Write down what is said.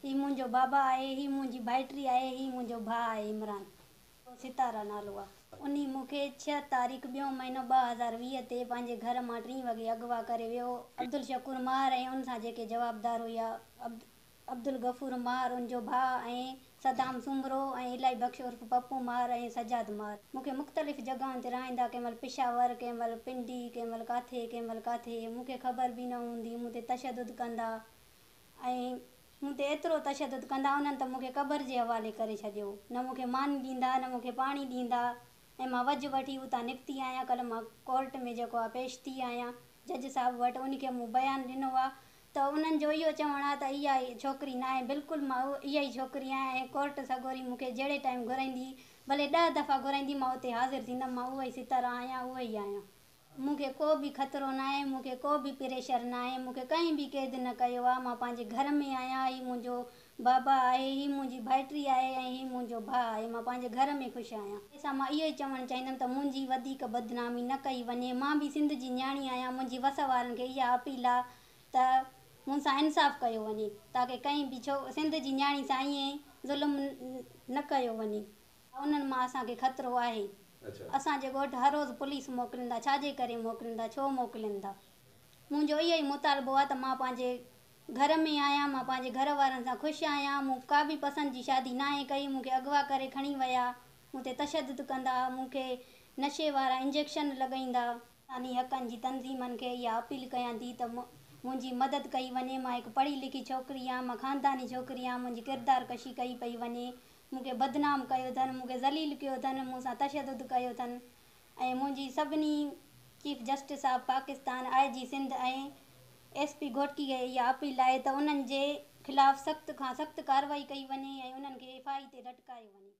هي منهنجو بابا آهي، هي منهنجي ڀائٽي آهي، هي منهنجو ڀاء آهي عمران. ستارا نالو آ. انهي مون کي ڇهه تاريخ ٻيون مهينو 2020 تي پنهنجي گهر مان ٽين وڳي اغوا ڪري ويو. عبدالشڪور مهر ۽ ان سان جيڪي جوابدار هيا عبدالغفور مهر ان جو ڀاء ۽ صدام سومرو ۽ الاهي بخش عرف پپو مهر ۽ سجاد مهر مون کي مختلف جڳهن تي رهائيندا ڪنهن مهل پشاور ڪنهن مهل پنڊي ڪنهن مهل ڪاٿي ڪنهن مهل ڪاٿي مون کي خبر به نه هوندي مون تي تشدد ڪندا ۽ مون تي ايترو تشدد ڪندا انهن ته مون کي قبر جي حوالي ڪري ڇڏيو نه مون کي ماني ڏيندا نه مون کي پاڻي ڏيندا ۽ مان وجهه وٺي اتان نڪتي آهيان ڪلهه مان ڪورٽ ۾ جيڪو آهي پيش ٿي آهيان جج صاحب وٽ ان کي مون بيان ڏنو آهي ته انهن جو اهو چوڻ آهي ته اها ئي ڇوڪري ناهي، بلڪل مان اها ئي ڇوڪري آهيان ۽ ڪورٽ سڳوري مون کي جهڙي ٽائيم گهرائيندي، ڀلي ڏهه دفعا گهرائيندي مان اتي حاضر ٿيندم، مان اها ئي ستارا آهيان، اها ئي آهيان. مون کي ڪو به خطرو ناهي، مون کي ڪو به پريشر ناهي، مون کي ڪنهن به قيد نه ڪيو آهي، مان پنهنجي گهر ۾ آهيان، هي منهنجو بابا آهي، هي منهنجي ڀائٽي آهي ۽ هي منهنجو ڀاء آهي، مان پنهنجي گهر ۾ خوش آهيان. سان مان اهو ئي چوڻ چاهيندم ته منهنجي وڌيڪ بدنامي نه ڪئي وڃي، مان به سنڌ جي نياڻي آهيان، منهنجي وس وارن کي اها اپيل آهي ته مون سان انصاف ڪيو وڃي تاڪه ڪنهن به ڇو سنڌ جي نياڻي سان ائين ظلم نه ڪيو وڃي. انهن مان اسان کي خطرو آهي. اسان جي ڳوٺ هر روز پوليس موڪلين ٿا ڇا جي ڪري موڪلين ٿا ڇو موڪلين ٿا. منهنجو اهو ئي مطالبو آهي ته مان پنهنجي گهر ۾ آهيان مان پنهنجي گهر وارن سان خوش آهيان مون ڪا به پسند جي شادي ناهي ڪئي مون کي اغوا ڪري کڻي ويا مون تي تشدد ڪندا مون کي نشي وارا انجيڪشن لڳائيندا. انساني حقن جي تنظيمن کي اها اپيل ڪيان ٿي ته منهنجي مدد ڪئي وڃي، مان هڪ پڙهي لکي ڇوڪري آهيان، مان خانداني ڇوڪري آهيان، منهنجي ڪردار ڪشي ڪئي پئي وڃي، مون کي بدنام ڪيو اٿن، مون کي ذليل ڪيو اٿن، مون سان تشدد ڪيو اٿن ۽ منهنجي سڀني chief justice of Pakistan, I G Sindh ۽ S P Ghotki کي اها اپيل آهي ته انهن جي خلاف سخت کان سخت ڪارروائي ڪئي وڃي ۽ انهن کي ڦاهي تي لٽڪايو وڃي.